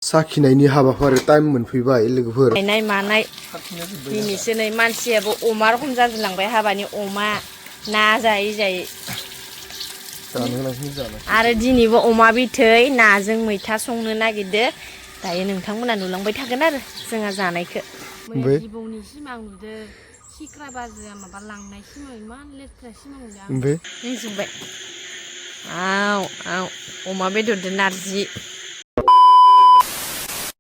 साखिनायनि हाबाफारि टाइम मोनफैबाय लोगोफोर गायनाय मानाय दिनैसो नै मानसियाबो अमा रखम जाजोबलांबाय हाबानि अमा ना जायै जायै आरो दिनैबो अमा बिथै नाजों मैथा संनो नागिरदो दायो नोंथांमोना नुलांबाय थागोन आरो जोंहा जानायखौ मैया जिबौनि सिमां नुदो सिक्रा बाजोआ माबा लांनाय सिमां इमान लेथ्रा सिमां नुदो आं नोंजोंबाय आव आव अमा बेदरजों नारजि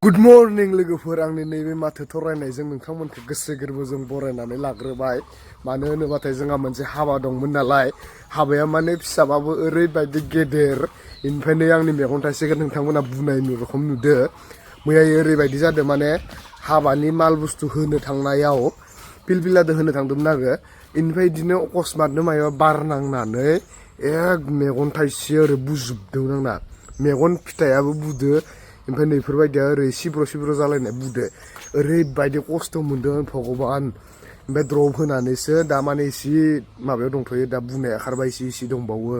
गुड मर्निं लोगोफोर आंनि नैबे माथो थरायनायजों नोंथांमोनखौ गोसो गोरबोजों बरायनानै लाग्रोबाय मानो होनोबाथाय जोंहा मोनसे हाबा दंमोन नालाय हाबाया माने फिसाबाबो ओरैबायदि गेदेर इनिफ्रायनो आंनि मेगन थाइसेखौ नोंथांमोना बुनाय रखम नुदो मैया ओरैबायदि जादों माने हाबानि माल बुस्थु होनो थांनायाव पिलपिलादो होनो थांदोंमोन आरो इनिफ्राय बिदिनो अकस्मातनो माबा बार नांनानै एक मेगन थाइसे ओरै बुजोबदोंमोन आंना मेगन फिथाइयाबो बुदो ओमफ्राय नैफोरबायदिया ओरै सिब्र' सिब्र' जालायनाय बुदो ओरैबायदि खस्थ' मोन्दों भगबान ओमफ्राय द्रप होनानैसो दा माने एसे माबायाव दंथ'यो दा बुनाया खारबाय एसे दंबावो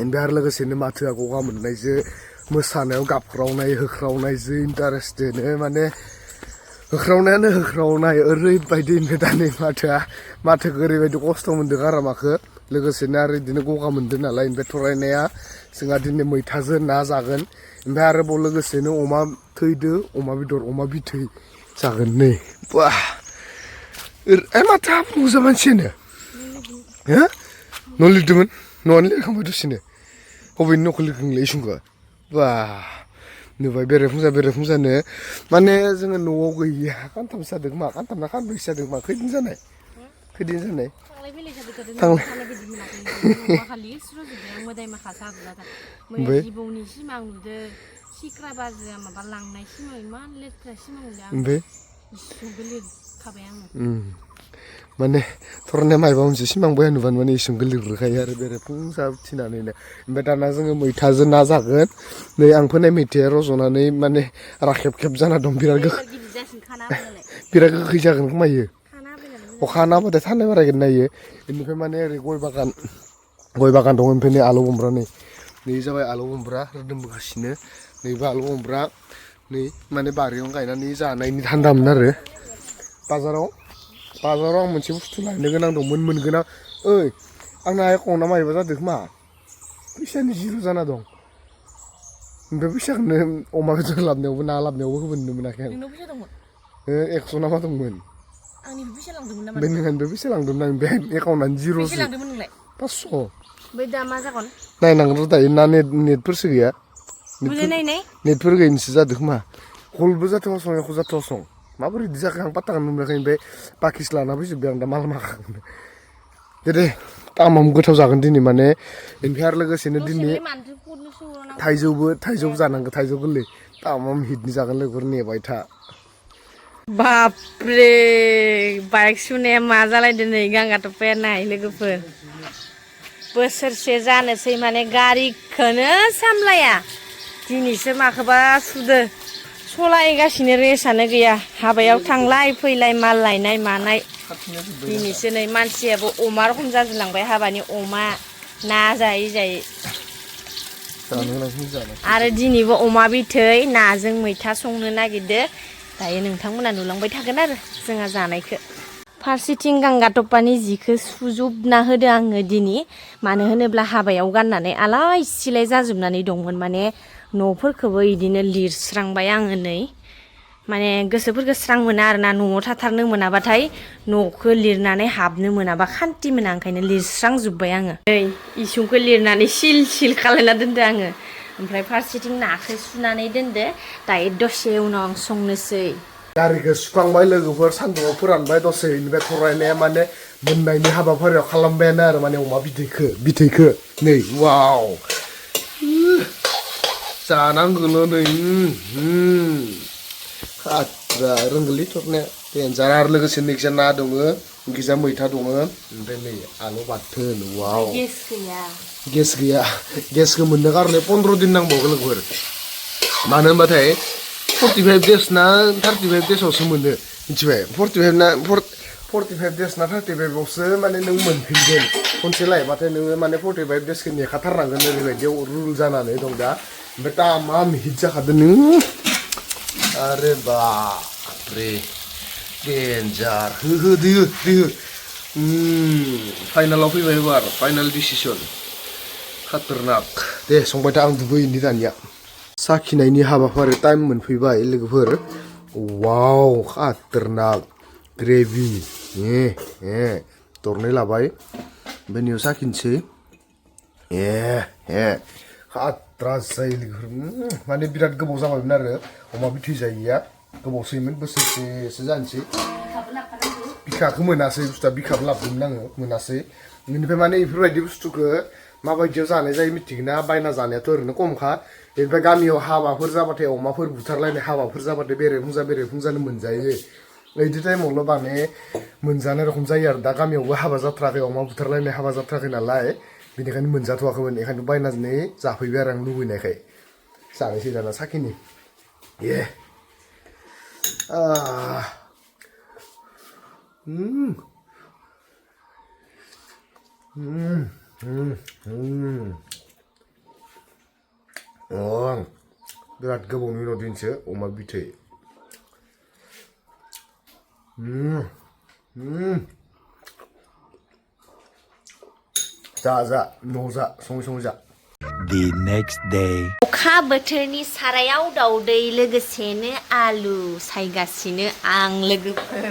ओमफ्राय आरो लोगोसेनो माथोआ गगा मोननायजों मोसानायाव गाबख्रावनाय होख्रावनायजों इन्टारेस्टनो माने होख्रावनाय ओरैबायदि ओमफ्राय दा नै माथोखौ ओरैबायदि खस्थ' मोन्दों गारामाखौ लोगोसेनो आरो बिदिनो गगा मोन्दों नालाय ओमफ्राय थरायनाया जोंहा दिनै मैथाजों ना जागोन ओमफ्राय आरोबाव लोगोसेनो अमा थैदो अमा बेदर अमा बिथै जागोन नै बाह माथो बुंजा मानसियानो हो न' लिरदोंमोन न'आनो लिरखांबाय दसेनो बबेनि न'खौ लिरखो नोंलाय इसुंखौ बाह नुबाय बेरेफुंजानो माने जोङो न'आव गैया खानथामसो जादों मा खानथामना खानब्रैसो जादों मा खैदिन जानाय थांलाय फैलाय जादों खालि सुरजोबबाय आं मोदाय माखा जादों मैया जिबौनि सिमां नुदो सिक्रा बाजोआ माबा लांनाय सिमां इमान लेथ्रा सिमां नुदो आं इसुंखौ लिरखाबाय आङो माने थरनाया मायबा मोनसे सिमां बया नुबानो माने इसुंखौ लिरग्रोखायो आरो बेरेफुंजा थिनानैनो ओमफ्राय दाना जोङो मैथाजों ना जागोन नै आं फोनाय मैथाया रज'नानै माने राखेब जाना दं बिराद गोखै जागोन खोमायो अखा हाना होबाथाय थानो बारायगोन नायो बेनिफ्राय माने ओरै गय बागान दङ ओमफ्राय नै आलु बमब्रा नै जाबाय आलु बमब्रा रोदोमबोगासिनो नैबो आलु बमब्रा नै माने बारियावनो गायनानै जानायनि थान्दामोन आरो बाजाराव आं मोनसे बुस्थु लायनो गोनां दंमोन मोनगोन आं ओइ आंना एकाउन्टआ मायबा जादों खोमा फैसानि जिर' जाना दं ओमफ्राय फैसाखौनो अमा बेदर लाबोनायावबो ना लाबोनायावबो होबोनो मोनाखै आं 100 नामा दंमोन आंनिबो फैसा लांदोंमोन नामा बे नोंहानिफ्राय फैसा लांदोंमोन आं बे एकाउन्टआनो जिर'सो फैसा लांदोंमोन नोंलाय 500 ओमफ्राय दा मा जागोन नायनांगोन दायो ना नेटफोरसो गैया नेटफोर गैयिनिसो जादों खोमा कलबो जाथ'वासं एख' जाथ'वासं माबोरै बिदि जाखो आं पात्ताखौनो मोनाखै ओमफ्राय बाखिसो लाना फैजोब्बाय आं दा माल माखाखौनो दे तामाम गोथाव जागोन दिनै माने ओमफ्राय आरो लोगोसेनो दिनै थाइजौ जानांगौ थाइजौ गोरलै तामाम हिटनि जागोन लोगोफोर नेबाय था बापरे बाइक सुनाया मा जालायदों नै गांगाटपाया नाय लोगोफोर बोसोरसे जानोसै माने गारिखौनो सामलाया दिनैसो माखौबा सुदो सलायगासिनो रेसानो गैया हाबायाव थांलाय फैलाय माल लायनाय मानाय दिनैसो नै मानसियाबो अमा रखम जाजोबलांबाय हाबानि अमा ना जायै जायै आरो दिनैबो अमा बिथै नाजों मैथा संनो नागिरदो दायो नोंथांमोना नुलांबाय थागोन आरो जोंहा जानायखौ फारसेथिं गांगाटपानि जिखौ सुजोबना होदो आङो दिनै मानो होनोब्ला हाबायाव गाननानै आलाय सिलाय जाजोबनानै दंमोन माने न'फोरखौबो इदिनो लिरस्रांबाय आङो नै माने गोसोफोरखौ स्रां मोना आरोना न'आव थाथारनो मोनाबाथाय न'खौ लिरनानै हाबनो मोनाबा खान्थि मोना ओंखायनो लिरस्रांजोब्बाय आङो नै इसुंखौ लिरनानै सिल खालायना दोनदो आङो ओमफ्राय फारसेथिं नाखौ सुनानै दोनदो दायो दसे उनाव आं संनोसै गारिखौ सुखांबाय लोगोफोर सान्दुङाव फोरानबाय दसे इनिफ्राय थरायनाया माने मोननायनि हाबाफारियाव खालामबायानो आरो माने अमा बिथैखो नै वाव जानांगौल' नै खात्रा रोंगोलै थरनाया देन्जार आरो लोगोसे नैखिजा ना दङ नैखिजा मैथा दङ ओमफ्राय नै आलु बाथोन वाव गेस गैया गेसखौ मोननो कारने 15 दिन नांबावगोन लोगोफोर मानो होनबाथाय 45 days ना 35 daysआवसो मोनो मिथिबाय 45 days ना 35 आवसो माने नों मोनफिनगोन खनसे लायबाथाय नोङो माने 45 daysखौ नेखाथारनांगोन ओरैबायदि रुल जानानै दं दा ओमफ्राय तामाम हिट जाखादों नों अरे बापरे डेन्जार हो दै हो फाइनालाव फैबाय एबार फाइनाल डिसिसन खातरनाक दे संबाय था आं दुगैनि दानिया साखिनायनि हाबाफारि टाइम मोनफैबाय लोगोफोर वाव खातरनाक ग्रेभि दरनै लाबाय ओमफ्राय नैयाव साखिनोसै खात्रा जायो लोगोफोर माने बिराद गोबाव जाबायमोन आरो अमा बिथै जायैया गोबावसैमोन बोसोरसेसो जानोसै बिखाखौ मोनासै बुस्थुआ बिखाबो लाबोदोंमोन आङो मोनासै बेनिफ्राय माने बेफोरबायदि बुस्थुखौ माबायदियाव जानाय जायो मिथिगोना बायना जानायाथ' ओरैनो खमखा बेनिफ्राय गामियाव हाबाफोर जाबाथाय अमाफोर बुथारलायनाय हाबाफोर जाबाथाय बेरेफुंजानो मोनजायो बिदि टाइमावल' माने मोनजानाय रखम जायो आरो दा गामियावबो हाबा जाथ्राखै अमा बुथारलायनाय हाबा जाथ्राखै नालाय बेनिखायनो मोनजाथ'वाखैमोन बेखायनो बायनानै जाफैबाय आरो आं लुबैनायखाय जानोसै दाना साखिनि बिराद गोबावनि उनाव दिनसो अमा बिथै जा न'आव जा सङै जा The next day. अखा बोथोरनि सारायाव दाउदै लोगोसेनो आलु सायगासिनो आं लोगोफोर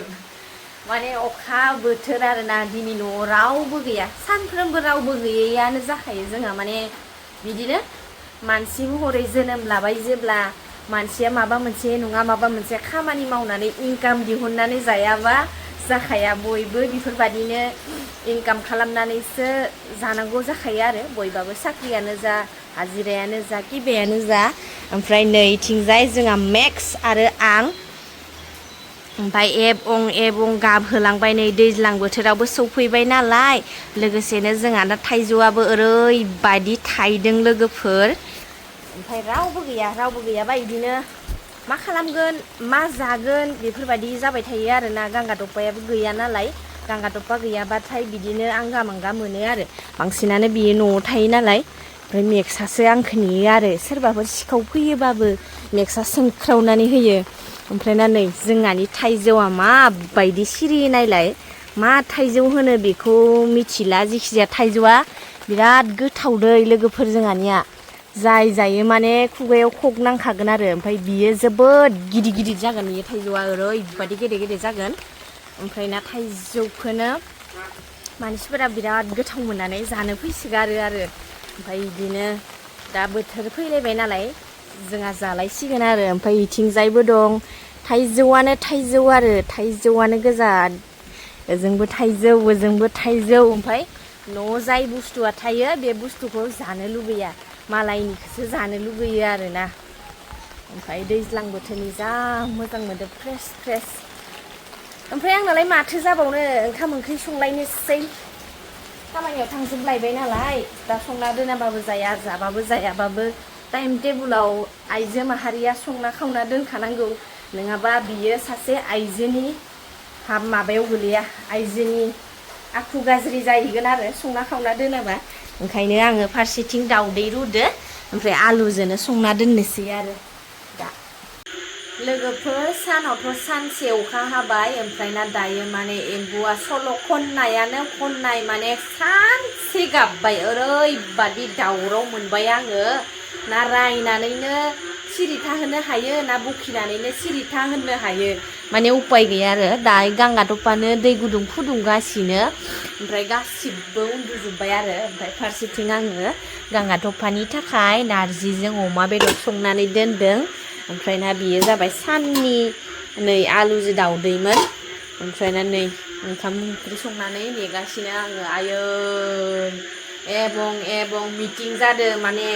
माने अखा बोथोर आरोना दिनै न'आव रावबो गैया सानफ्रोमबो रावबो गैयैयानो जाखायो जोंहा माने बिदिनो मानसि महरै जोनोम लाबाय जेब्ला मानसिया माबा मोनसे नङा माबा मोनसे खामानि मावनानै इनकाम दिहुननानै जायाबा जाखाया बयबो बेफोरबादिनो इनकाम खालामनानैसो जानांगौ जाखायो आरो बयबाबो साख्रियानो जा हाजिरायानो जा किबायानो जा ओमफ्राय नैथिंजाय जोंहा मेक्स आरो आं ओमफ्राय एबं गाबहोलांबाय नै दैज्लां बोथोरावबो सौफैबाय नालाय लोगोसेनो जोंहा दा थाइजौआबो ओरैबायदि थाइदों लोगोफोर ओमफ्राय रावबो गैयाबा बिदिनो मा खालामगोन मा जागोन बेफोरबायदि जाबाय थायो आरोना गांगादपायाबो गैया नालाय गांगादपा गैयाबाथाय बिदिनो आंगा मांगा मोनो आरो बांसिनानो बियो न'आव थायो नालाय ओमफ्राय मेक्सासो आंखौ नेयो आरो सोरबाफोर सिखाव फैयोबाबो मेक्सा सोंख्रावनानै होयो ओमफ्राय ना नै जोंहानि थाइजौआ माबायदि सिरि नायलाय मा थाइजौ होनो बेखौ मिथिला जिखिजाया थाइजौआ बिराद गोथाव दै लोगोफोर जोंहानिया जाय जायो माने खुगायाव खक नांखागोन आरो ओमफ्राय बियो जोबोद गिदिर जागोन बियो थाइजौआ ओरैबायदि गेदेर जागोन ओमफ्राय ना थाइजौखौनो मानसिफोरा बिराद गोथाव मोननानै जानो फैसोगारो आरो ओमफ्राय बिदिनो दा बोथोर फैलायबाय नालाय जोंहा जालायसिगोन आरो ओमफ्राय इथिंजायबो दं थाइजौआनो गोजा ओजोंबो थाइजौ ओमफ्राय न'आव जाय बुस्थुआ थायो बे बुस्थुखौ जानो लुगैया मालायनिखौसो जानो लुगैयो आरोना ओमफ्राय दैज्लां बोथोरनि जा मोजां मोनो फ्रेस ओमफ्राय आंनालाय माथो जाबावनो ओंखाम ओंख्रि संलायनोसै खामानियाव थांजोबलायबाय नालाय दा संना दोनाबाबो जाया जाबाबो जायाबाबो टाइम टेबोलाव आइजो माहारिया संना खावना दोनखानांगौ नङाबा बियो सासे आइजोनि माबायाव गोलैया आइजोनि आखु गाज्रि जाहैगोन आरो संना खावना दोनाबा ओंखायनो आङो फारसेथिं दाउदै रुदो ओमफ्राय आलुजोंनो संना दोननोसै आरो दा लोगोफोर सानावथ' सानसे अखा हाबाय ओमफ्राय ना दायो माने एम्बुआ सल' खननाय माने सानसे गाबबाय ओरैबादि दावराव मोनबाय आङो ना रायनानैनो सिरिथा होनो हायो ना बुखिनानैनो सिरिथा होनो हायो माने उपाय गैया आरो दायो गांगादपानो दै गुदुं फुदुंगासिनो ओमफ्राय गासिबो उन्दुजोब्बाय आरो ओमफ्राय फारसेथिं आङो गांगादपानि थाखाय नारजिजों अमा बेदर संनानै दोनदों ओमफ्राय ना बियो जाबाय साननि नै आलुजों दाउदैमोन ओमफ्राय ना नै ओंखाम ओंख्रि संनानै नेगासिनो आङो आयै एबं मिटिं जादों माने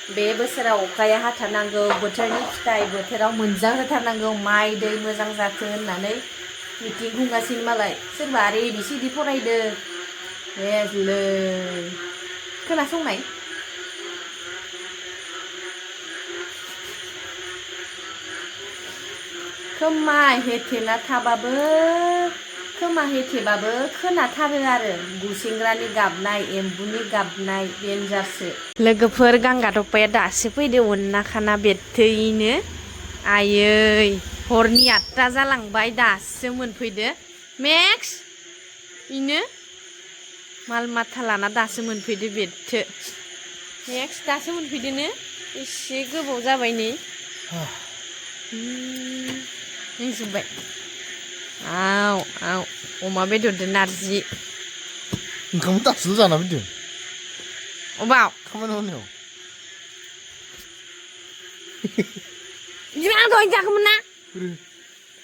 बे बोसोराव अखाया हाथारनांगौ बोथोरनि फिथाइ बोथोराव मोनजाहोथारनांगौ माइ दै मोजां जाथों होननानै मिटिं खुंगासिनो मालाय सोरबा आरो ABCD फरायदो बेलै खोनासंनाय खोमा हेथेना थाबाबो खोमा हेथेबाबो खोनाथारो आरो गुसेंग्रानि गाबनाय एम्बुनि गाबनाय देन्जारसो लोगोफोर गांगाटपाया दासो फैदो अनना खाना बेरथैनो आयै हरनि 8टा जालांबाय दासो मोनफैदो मेक्स इनो माल माथा लाना दासो मोनफैदो बेरथो मेक्स दासो मोनफैदोनो एसे गोबाव जाबाय नै जोंजोब्बाय आव आव अमा बेदरजों नारजि ओंखाम दासो जाना फैदों अबाव खामानि मावनायाव बिदिनो आं दहाय जागौमोन ना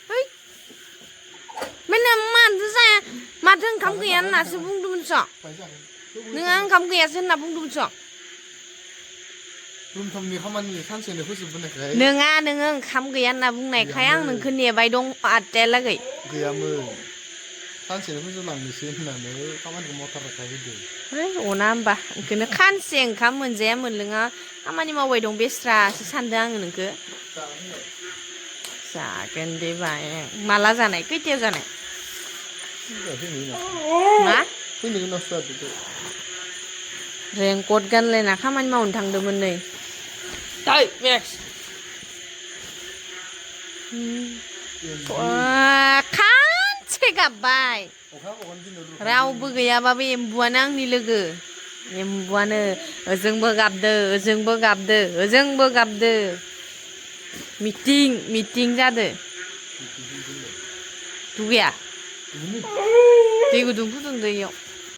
है मैना मानो जाया माथो ओंखाम गैया होननासो बुंदोंमोन स' नोङो ओंखाम गैयासो होनना बुंदोंमोन स' रुमथामनि खामानि सानसेनो फोजोबबोनायखाय नोङा नोङो ओंखाम गैया होनना बुंनायखाय आं नोंखौ नेबाय दं 8टायालागै गैयामोन सानसेनो फोजोबलांनोसै होननानै खामानिखौ मावथाराखै होदो है अना होमबा ओंखायनो खानसे ओंखाम मोनजाया मोनलोङा खामानि मावबाय दं बेस्रासो सानदों आङो नोंखौ जागोन दे बाय माला जानाय खैथायाव जानाय मा फैनो उनावसो जादो रेनकट गानलायना खामानि मावनो थांदोंमोन नै दाय मेक्स खानसे गाबबाय रावबो गैयाबाबो एम्बुआनो आंनि लोगो एम्बुआनो ओजोंबो गाबदो ओजोंबो गाबदो ओजोंबो गाबदो मिटिं जादो दुगैया दै गुदुं फुदुंदो इयाव